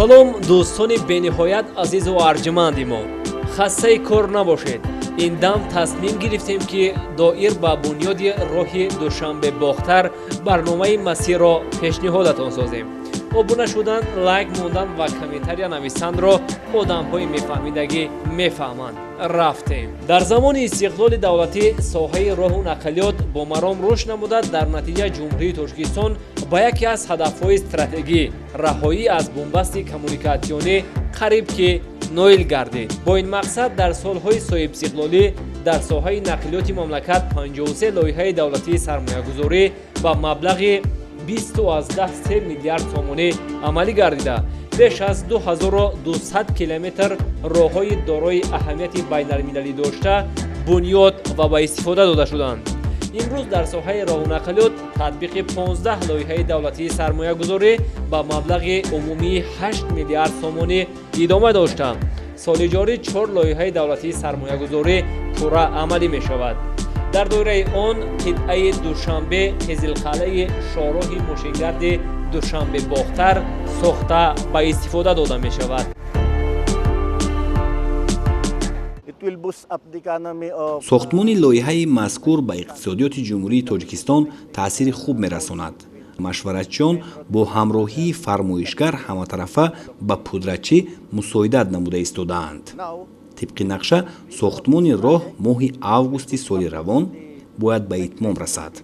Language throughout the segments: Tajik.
Салом, дӯстони бениҳоят азизу арҷманди мо. Хастаи кор набошед. Ин дам тасмим гирифтем, ки доир ба бунёди роҳи Душанбе-Бохтар барномаи масирро пешниҳодатон созем. Обуна шудан, лайк мондан ва комментария навистанро одамҳои мефаҳмидагӣ мефаҳманд. Рафтем. Дар замони истиқлоли давлатӣ соҳаи роҳу нақлиёт бо маром рушд намуда, дар натиҷа Ҷумҳурии Тоҷикистон ба яке аз ҳадафҳои стратегӣ, раҳоӣ аз бунбасти коммуникатсионӣ, қариб ки ноил гардид. Бо ин мақсад дар солҳои соҳибистиқлолӣ дар соҳаи нақлиёти мамлакат 53 лоиҳаи давлатии сармоягузорӣ ба маблағи 20,3 миллиард сомонӣ амалӣ гардида, беш аз 2200 километр роҳҳои дорои аҳамияти байналмилалӣ дошта бунёд ва ба истифода дода шуданд. Имрӯз дар соҳаи роҳу нақлиёт татбиқи 15 лоиҳаи давлатии сармоягузорӣ ба маблағи умумии 8 миллиард сомонӣ идома дошта, соли ҷорӣ 4 лоиҳаи давлатии сармоягузорӣ пурра амалӣ мешавад. Дар доираи он қитъаи Душанбе Қизилқалъаи шоҳроҳи мошингарди Душанбе Бохтар сохта ба истифода дода мешавад. Сохтмони лоиҳаи мазкур ба иқтисодиёти Ҷумҳурии Тоҷикистон таъсири хуб мерасонад. Машваратчиён бо ҳамроҳии фармоишгар ҳаматарафа ба пудратчӣ мусоидат намуда истодаанд. Тибқи нақша, сохтмони роҳ моҳи августи соли равон бояд ба итмом расад.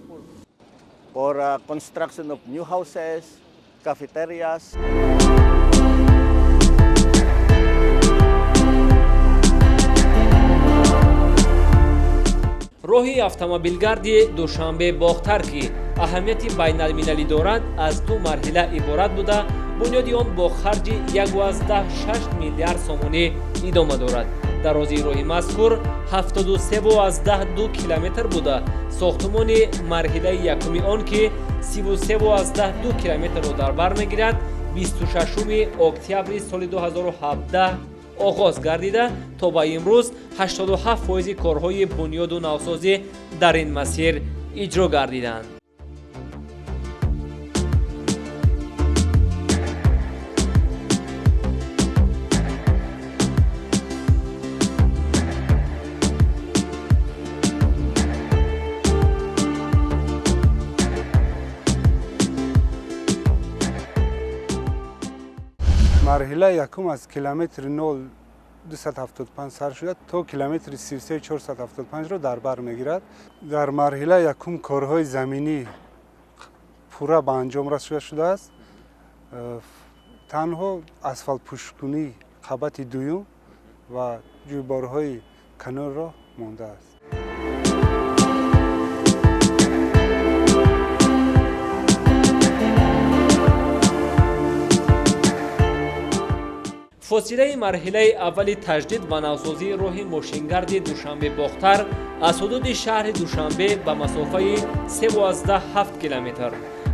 For construction of new houses, cafeterias. Роҳи автомобилгарди Душанбе Бохтар, ки аҳамияти байналмилалӣ дорад, аз ду марҳила иборат буда, бунёди он бо харҷи 1,6 миллиард сомонӣ идома дорад. Дарозии роҳи мазкур 73,2 километр буда, сохтмони марҳилаи якуми он, ки 33,2 километрро дар бар мегирад, 26 октябри соли 2017 оғоз гардида, то ба имрӯз 87% корҳои бунёду навсозӣ дар ин масир иҷро гардиданд. Марҳилаи якум аз километри 0,275 сар шуда, то километри 33,475-ро дар бар мегирад. Дар марҳилаи якум корҳои заминӣ пурра ба анҷом расида шудааст. Танҳо асфалтпӯшкунии қабати дуюм ва ҷӯйборҳои канорро мондааст. Фосилаи марҳилаи аввали таҷдид ва навсозии роҳи мошингарди Душанбе Бохтар аз ҳудуди шаҳри Душанбе ба масофаи 3,7 километр,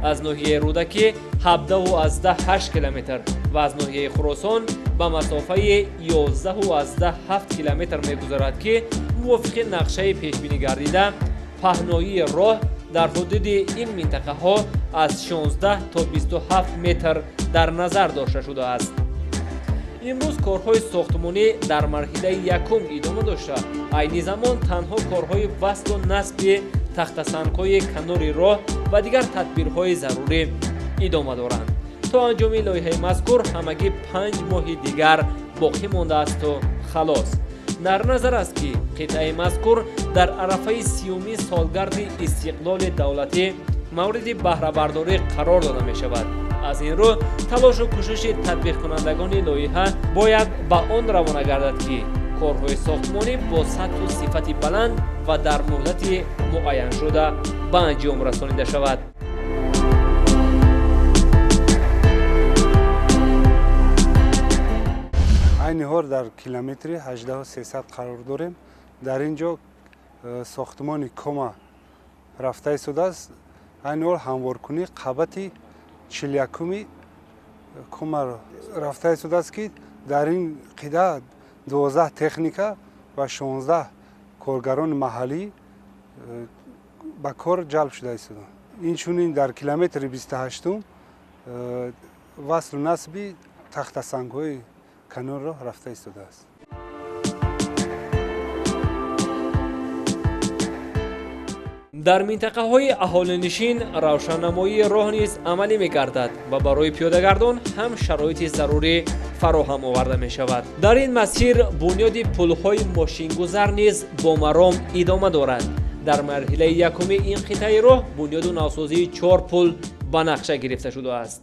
аз ноҳияи Рӯдакӣ 17,8 километр ва аз ноҳияи Хуросон ба масофаи 11,7 километр мегузарад, ки мувофиқи нақшаи пешбинӣ гардида паҳноии роҳ дар ҳудуди ин минтақаҳо аз 16 то 27 метр дар назар дошта шудааст. Имрӯз корҳои сохтмонӣ дар марҳилаи якум идома дошта, айни замон танҳо корҳои васлу насби тахтасангҳои канори роҳ ва дигар тадбирҳои зарурӣ идома доранд. То анҷоми лоиҳаи мазкур ҳамагӣ 5 моҳи дигар боқӣ мондаасту халос. Дар назар аст, ки қитъаи мазкур дар арафаи 30-умин солгарди истиқлоли давлатӣ мавриди баҳрабардорӣ қарор дода мешавад. Аз ин рӯ талошу кӯшиши татбиқкунандагони лоиҳа бояд ба он равона гардад, ки корҳои сохтмонӣ бо сатҳу сифати баланд ва дар муҳлати муайяншуда ба анҷом расонида шавад. Айни ҳол дар километри 18,300 қарор дорем. Дар ин ҷо сохтмони кома рафта истодааст. Айни ҳол ҳамворкунии қабати 41-уми комаро рафта истодааст, ки дар ин қида 12 техника ва 16 коргарони маҳаллӣ ба кор ҷалб шуда истоданд. Инчунин дар километри 28-ум васлу насби Тахтасангҳои канорро рафта истодааст. Дар минтақаҳои аҳолинишин равшаннамоии роҳ низ амалӣ мегардад ва барои пиёдагардон ҳам шароити зарурӣ фароҳам оварда мешавад. Дар ин масир бунёди пулҳои мошингузар низ бо маром идома дорад. Дар марҳилаи якуми ин қитъаи роҳ бунёду навсозии 4 пул ба нақша гирифта шудааст.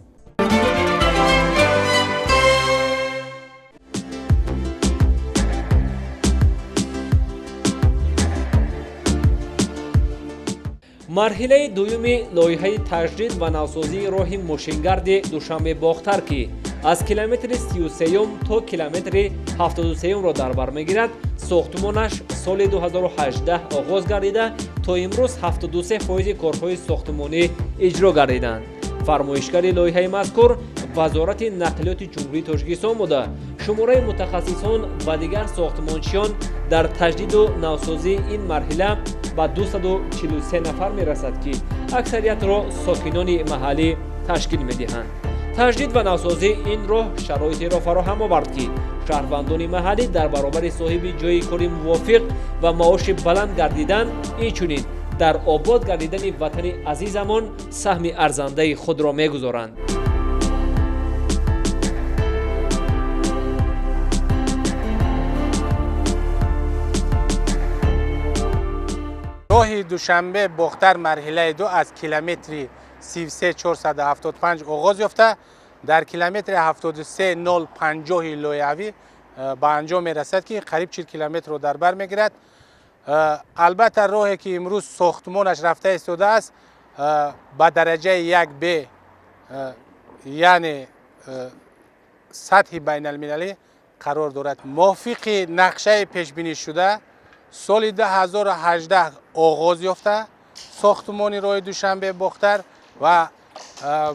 Марҳилаи дуюми лоиҳаи таҷдид ва навсозии роҳи мошингарди Душанбе-Бохтар, ки аз километри 33 то километри 73-ро дар бар мегирад, сохтмонаш соли 2018 оғоз гардида, то имрӯз 73% корҳои сохтмонӣ иҷро гардиданд. Фармоишгари лоиҳаи мазкур Вазорати нақлиёти Ҷумҳурии Тоҷикистон буда, шумораи мутахассисон ва дигар сохтмончиён дар таҷдиду навсозии ин марҳила ба 243 нафар мерасад, ки аксариятро сокинони маҳаллӣ ташкил медиҳанд. Таҷдид ва навсозии ин роҳ шароитеро фароҳам овард, ки шаҳрвандони маҳаллӣ дар баробари соҳиби ҷойи кори мувофиқ ва маоши баланд гардидан, инчунин дар обод гардидани ватани азизамон саҳми арзандаи худро мегузоранд. Роҳи Душанбе Бохтар марҳилаи 2 аз километри 33475 оғоз ёфта, дар километри 73050 лоиҳавӣ ба анҷом мерасад, ки қариб 40 километрро дар бар мегирад. Албатта, роҳе ки имрӯз сохтмонаш рафта истодааст, ба дараҷаи 1Б, яъне сатҳи байналмилалӣ қарор дорад. Мувофиқи нақшаи пешбинишуда соли 2018 оғоз ёфта сохтмони роҳи Душанбе Бохтар ва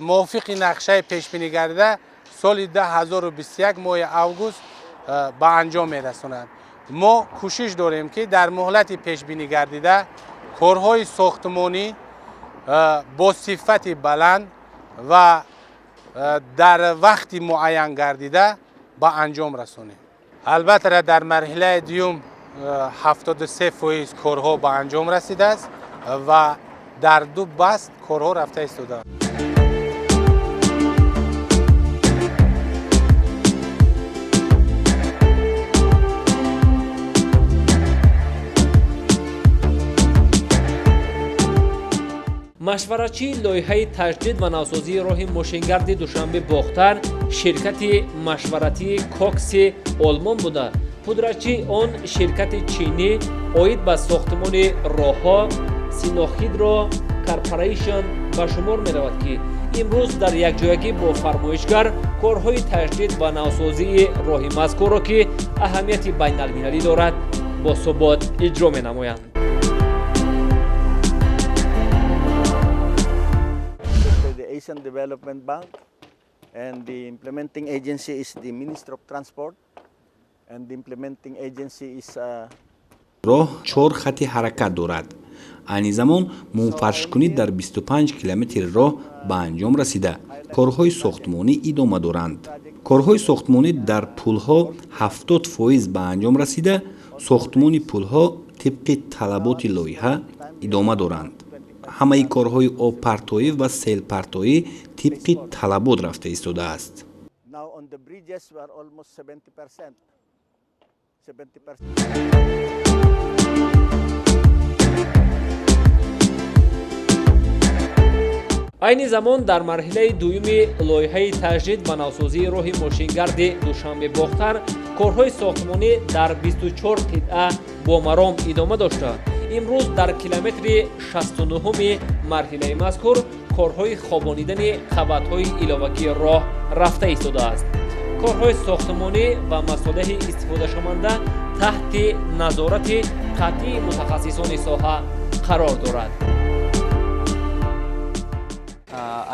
мувофиқи нақшаи пешбинӣ гардида соли 2021 моҳи август ба анҷом мерасонад. Мо кӯшиш дорем, ки дар муҳлати пешбинӣ гардида корҳои сохтмонӣ бо сифати баланд ва дар вақти муайян гардида ба анҷом расонем. Албатта, дар марҳилаи дуюм 73% корҳо ба анҷом расидааст ва дар 2 баст корҳо рафта истодаанд. Машваратчии лоиҳаи таҷдид ва навсозии роҳи мошингарди Душанбе-Бохтар ширкати машваратии Кокси Олмон буда, пудратчии он ширкати чинӣ оид ба сохтмони роҳҳо Синохидро Корпорейшн ба шумор меравад, ки имрӯз дар якҷоягӣ бо фармоишгар корҳои таҷдид ва навсозии роҳи мазкурро, ки аҳамияти байналмилалӣ дорад, бо субот иҷро менамоянд. Asian Development Bank, and the implementing agency is the Ministry of Transport, and the implementing agency is Роҳ 4 хати ҳаракат дорад. Айни замон мумфаршкунӣ дар 25 километри роҳ ба анҷом расида, корҳои сохтмонӣ идома доранд. Корҳои сохтмонӣ дар пулҳо 70% ба анҷом расида, сохтмони пулҳо тибқи талаботи лоиҳа идома доранд. Ҳамаи корҳои обпартоӣ ва селпартоӣ тибқи талабот рафта истодааст. Now on the bridges we are almost 70%. 70%. Айни замон дар марҳилаи дуюми лоиҳаи таҷдид ва навсозии роҳи мошингарди Душанбе-Бохтар корҳои сохтмонӣ дар 24 қитъа бо маром идома дошта, имрӯз дар километри 69-уми марҳилаи мазкур корҳои хобонидани қабатҳои иловагии роҳ рафта истодааст. Корҳои сохтмонӣ ва масолеҳи истифодашаванда таҳти назорати қатъии мутахассисони соҳа қарор дорад.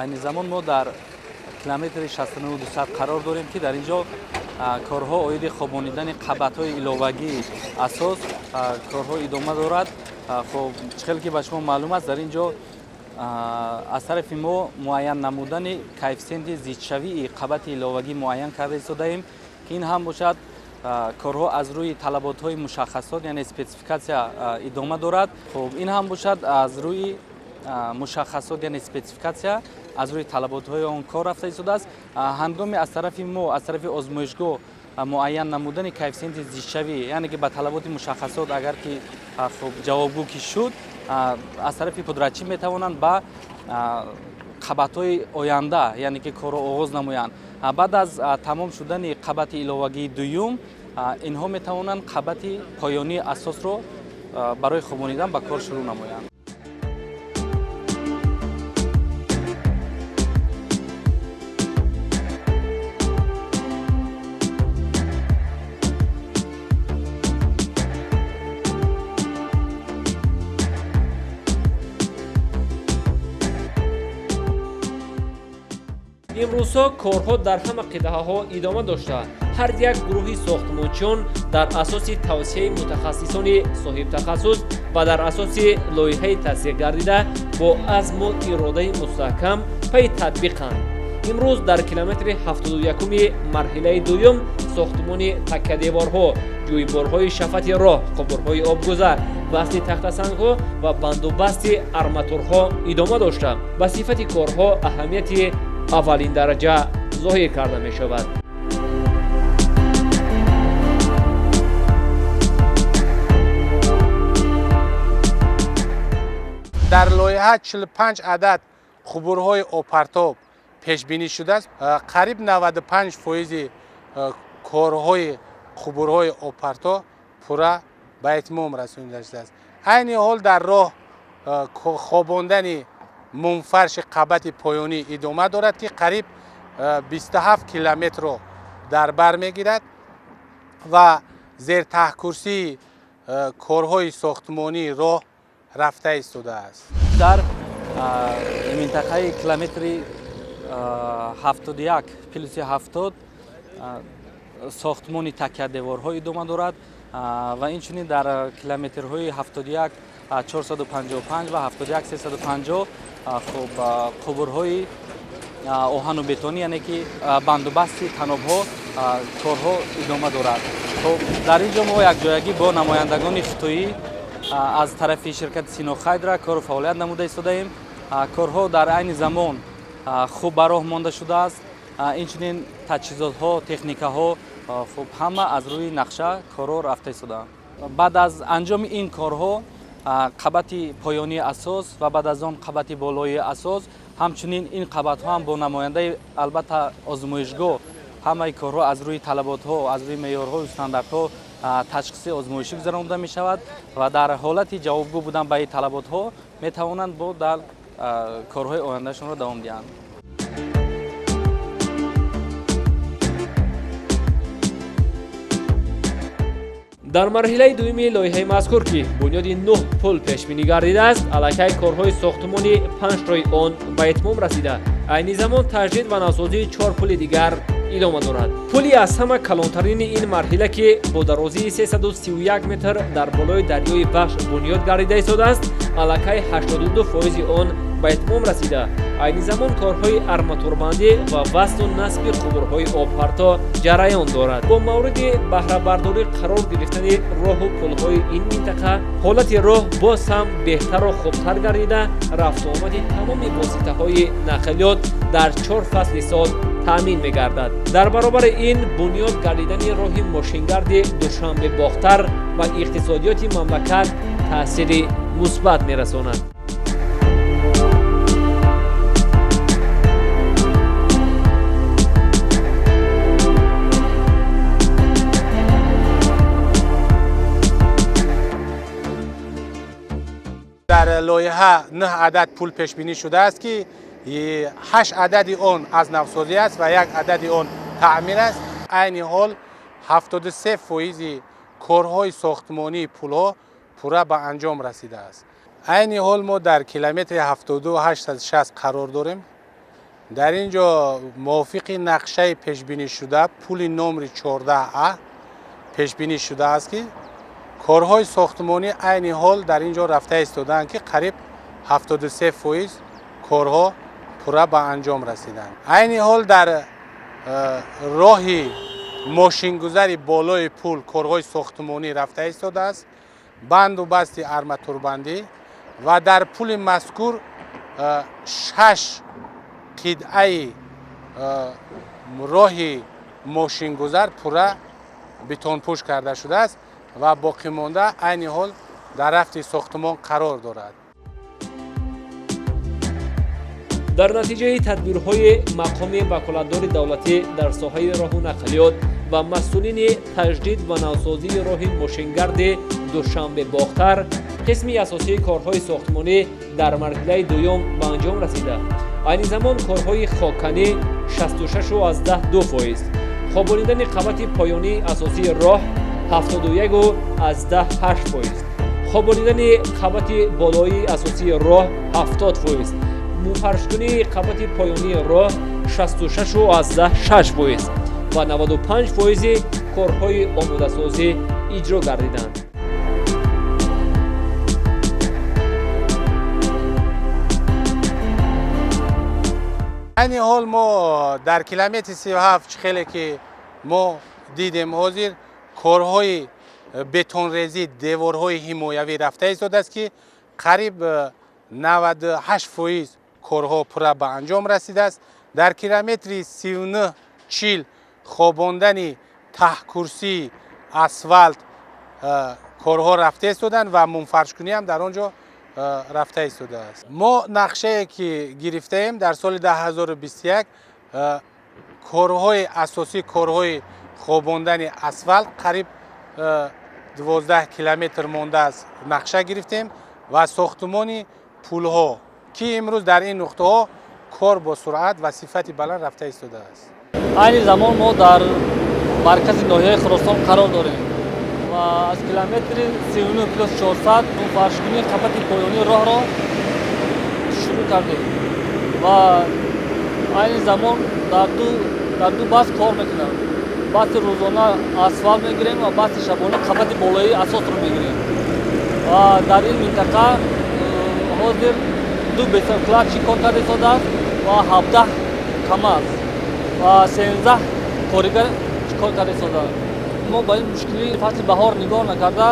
Айни замон мо дар километри 69,200 қарор дорем, ки дар ин ҷо корҳо оиди хобонидани қабатҳои иловагии асос корҳо идома дорад. Хоб, чӣ хел ки ба шумо маълум аст, дар ин ҷо Аз тарафи мо муайян намудани коэффисиенти зичшавии қабати иловагӣ муайян карда истодаем, ки ин ҳам бошад корҳо аз рӯи талаботҳои мушаххасот, яъне спецификатсия идома дорад. Хуб, ин ҳам бошад аз рӯи мушаххасот, яъне спецификатсия, аз рӯи талаботҳои он кор рафта истодааст. Ҳангоми аз тарафи мо, аз тарафи озмоишгоҳ муайян намудани коэффисиенти зичшавӣ, яъне ки ба талаботи мушаххасот агар ки хуб ҷавобгӯ ки шуд, аз тарафи пудратчӣ метавонанд ба қабатҳои оянда, яъне ки корро оғоз намоянд. Баъд аз тамом шудани қабати иловагии дуюм инҳо метавонанд қабати поёнии асосро барои хобонидан ба кор шурӯъ намоянд. Имрӯзҳо корҳо дар ҳама қитъаҳо идома дошта, ҳар як гурӯҳи сохтмончиён дар асоси тавсияи мутахассисони соҳибтахассус ва дар асоси лоиҳаи тасдиқ гардида бо азму иродаи мустаҳкам пайи татбиқанд. Имрӯз дар километри 71-уми марҳилаи дуюм сохтмони таккадеворҳо, ҷӯйборҳои шафати роҳ, қубурҳои обгузар, васли тахтасангҳо ва бандубасти арматурҳо идома дошта, ба сифати корҳо аҳамияти аввалин дараҷа зоҳир карда мешавад. Дар лоиҳа 45 адад қубурҳои обпартоб пешбинӣ шудааст. Қариб 95% корҳои қубурҳои обпартоб пурра ба итмом расонида шудааст. Айни ҳол дар роҳ хобондани мумфарши қабати поёнӣ идома дорад, ки қариб 27 километрро дар бар мегирад ва зертаҳкурсии корҳои сохтмонии роҳ рафта истодааст. Дар минтақаи километри 71 плюси 70 сохтмони такядеворҳо идома дорад ва инчунин дар километрҳои 71 455 ва 71 350 хуб қубурҳои оҳану бетонӣ, яъне ки бандубасти танобҳо корҳо идома дорад. Хуб, дар ин ҷо мо якҷоягӣ бо намояндагони хитоӣ аз тарафи ширкати Синохайдра кору фаъолият намуда истодаем. Корҳо дар айни замон хуб ба роҳ монда шудааст. Инчунин таҷҳизотҳо, техникаҳо хуб ҳама аз рӯи нақша корҳо рафта истодаанд. Баъд аз анҷоми ин корҳо қабати поёнии асос ва баъд аз он қабати болоии асос, ҳамчунин ин қабатҳо ҳам бо намояндаи албатта озмоишгоҳ ҳамаи корҳо аз рӯи талаботҳо, аз рӯи меъёрҳою стандартҳо ташхиси озмоишӣ гузаронида мешавад ва дар ҳолати ҷавобгӯ будан ба ин талаботҳо метавонанд бо дар корҳои ояндашонро давом диҳанд. Дар марҳилаи дуюми лоиҳаи мазкур, ки бунёди 9 пул пешбинӣ гардидааст, аллакай корҳои сохтмони 5 тои он ба итмом расида, айни замон таҷдид ва навсозии 4 пули дигар идома дорад. Пули аз ҳама калонтарини ин марҳила, ки бо дарозии 331 метр дар болои дарёи Вахш бунёд гардида истодааст, аллакай 82% он ба итмом расида, айни замон корҳои арматурбандӣ ва васлу насби қубурҳои обпарто ҷараён дорад. Бо мавриди баҳрабардорӣ қарор гирифтани роҳу пулҳои ин минтақа, ҳолати роҳ боз ҳам беҳтару хубтар гардида, рафтуомади тамоми воситаҳои нақлиёт дар 4 фасли сол таъмин мегардад. Дар баробари ин бунёд гардидани роҳи мошингарди Душанбе-Бохтар ба иқтисодиёти мамлакат таъсири мусбат мерасонад. Дар лоиҳа 9 адад пул пешбинӣ шудааст, ки 8 адади он аз навсозӣ аст ва 1 адади он таъмир аст. Айни ҳол 73% корҳои сохтмонии пулҳо пурра ба анҷом расидааст. Айни ҳол мо дар километри 72860 қарор дорем. Дар ин ҷо мувофиқи нақшаи пешбинӣшуда пули номри 14А пешбинӣ шудааст, ки корҳои сохтмонӣ айни ҳол дар ин ҷо рафта истодаанд, ки қариб 73% Корҳо пурра ба анҷом расиданд. Айни ҳол дар роҳи мошингузари болои пул корҳои сохтмонӣ рафта истодааст, банду басти арматурбандӣ ва дар пули мазкур 6 қитъаи роҳи мошингузар пурра бетонпӯш карда шудааст ва боқимонда айни ҳол дар рафти сохтмон қарор дорад. Дар натиҷаи тадбирҳои мақоми ваколатдори давлатӣ дар соҳаи роҳу нақлиёт ва масъулини таҷдид ва навсозии роҳи мошингарди Душанбе-Бохтар қисми асосии корҳои сохтмонӣ дар марҳилаи дуюм ба анҷом расида. Айни замон корҳои хокканӣ 66,2%, хобонидани қабати поёнии асосии роҳ 71,8%, хобонидани қабати болоии асосии роҳ 70%, муфаршкунии қабати поёнии роҳ 66,6% ва 95% корҳои омодасозӣ иҷро гардиданд. Айни ҳол мо дар километри 37 чӣ хеле ки мо дидем ҳозир корҳои бетонрезӣ, деворҳои ҳимоявӣ рафта истодааст, ки қариб 98% корҳо пурра ба анҷом расидааст. Дар километри 39-40 хобондани таҳкурсии асфалт корҳо рафта истоданд ва мунфаршкунӣ ҳам дар он ҷо рафта истодааст. Мо нақшае ки гирифтаем дар соли 2021 корҳои асосӣ, корҳои хобондани асфалт қариб 12 километр мондааст нақша гирифтем ва сохтмони пулҳо ки имрӯз дар ин нуқтаҳо кор бо суръат ва сифати баланд рафта истодааст. Айни замон мо дар маркази ноҳияи Хуросон қарор дорем ва аз километри 39+400 мунфаршкунии қабати поёнии роҳро шурӯъ кардем ва айни замон дар ду баст кор мекунам. Басти рӯзона асфалт мегирем ва басти шабона қабати болоии асосро мегирем. Ва дар ин минтақа ҳозир ду бетонкладчи кор карда истодааст ва 17 камаз ва 13 коригар кор карда истодааст. Мо ба ин мушкили фасли баҳор нигоҳ накарда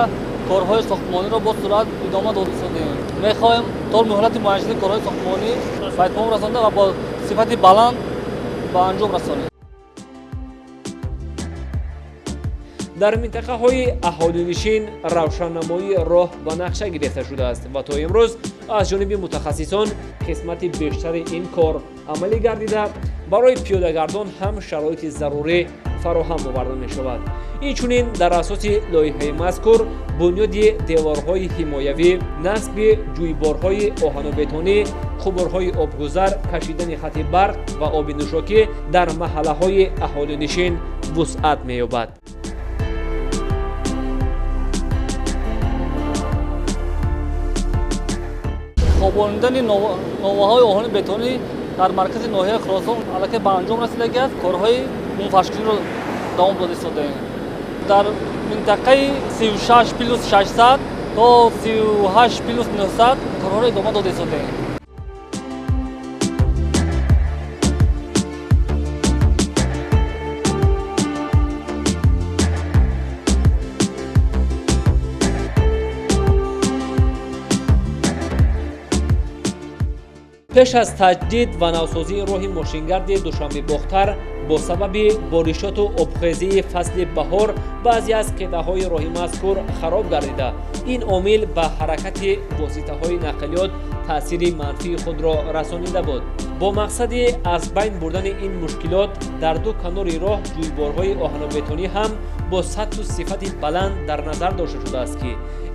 корҳои сохтмониро бо суръат идома дода истодем. Мехоҳем то муҳлати муайяншудаи корҳои сохтмонӣ ба итмом расонда ва бо сифати баланд ба анҷом расонем. Дар минтақаҳои аҳолинишин равшаннамоии роҳ ба нақша гирифта шудааст ва то имрӯз аз ҷониби мутахассисон қисмати бештари ин кор амалӣ гардида, барои пиёдагардон ҳам шароити зарурӣ фароҳам оварда мешавад. Инчунин дар асоси лоиҳаи мазкур бунёди деворҳои ҳимоявӣ, насби ҷӯйборҳои оҳанубетонӣ, қубурҳои обгузар, кашидани хати барқ ва оби нӯшокӣ дар маҳаллаҳои аҳолинишин вусъат меёбад. Хобонидани новаҳои оҳани бетонӣ дар маркази ноҳияи Хуросон аллакай ба анҷом расидагиаст. Корҳои мунфаршкуниро давом дода истодаем. Дар минтақаи 36+600 то 38+900 корҳоро идома дода истодаем. Пеш аз таҷдид ва навсозии роҳи мошингарди Душанбе-Бохтар бо сабаби боришоту обхезии фасли баҳор баъзе аз қитъаҳои роҳи мазкур хароб гардида, ин омил ба ҳаракати воситаҳои нақлиёт таъсири манфии худро расонида буд. Бо мақсади аз байн бурдани ин мушкилот дар ду канори роҳ ҷӯйборҳои оҳанобетонӣ ҳам бо сатҳу сифати баланд дар назар дошта шудааст, ки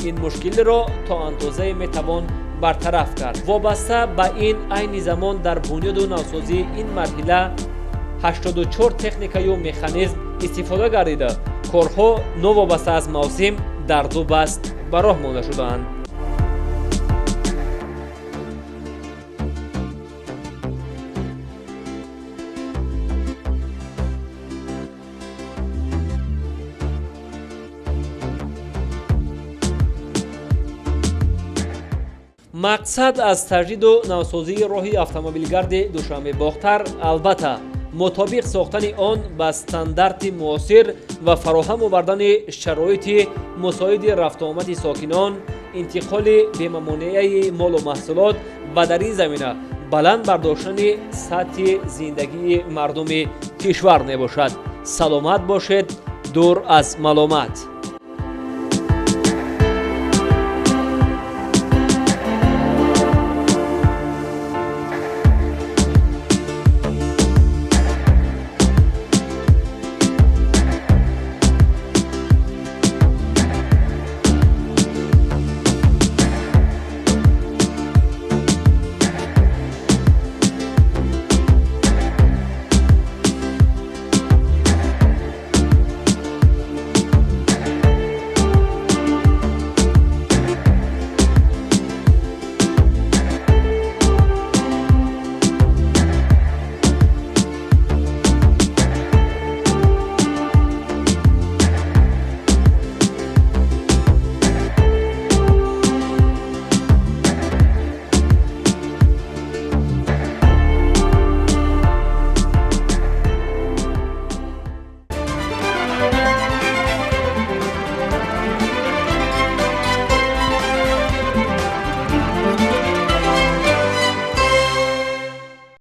ин мушкилиро то андозае метавон бартараф кард. Вобаста ба ин айни замон дар бунёду навсозии ин марҳила 84 техникаю механизм истифода гардида, корҳо новобаста аз мавсим дар ду баст ба роҳ монда шудаанд. Мақсад аз таҷдиду навсозии роҳи автомобилгарди Душанбе-Бохтар албатта мутобиқ сохтани он ба стандарти муосир ва фароҳам овардани шароити мусоиди рафтуомади сокинон, интиқоли бемамониаи молу маҳсулот ва дар ин замина баланд бардоштани сатҳи зиндагии мардуми кишвар мебошад. Саломат бошед, дур аз маломат.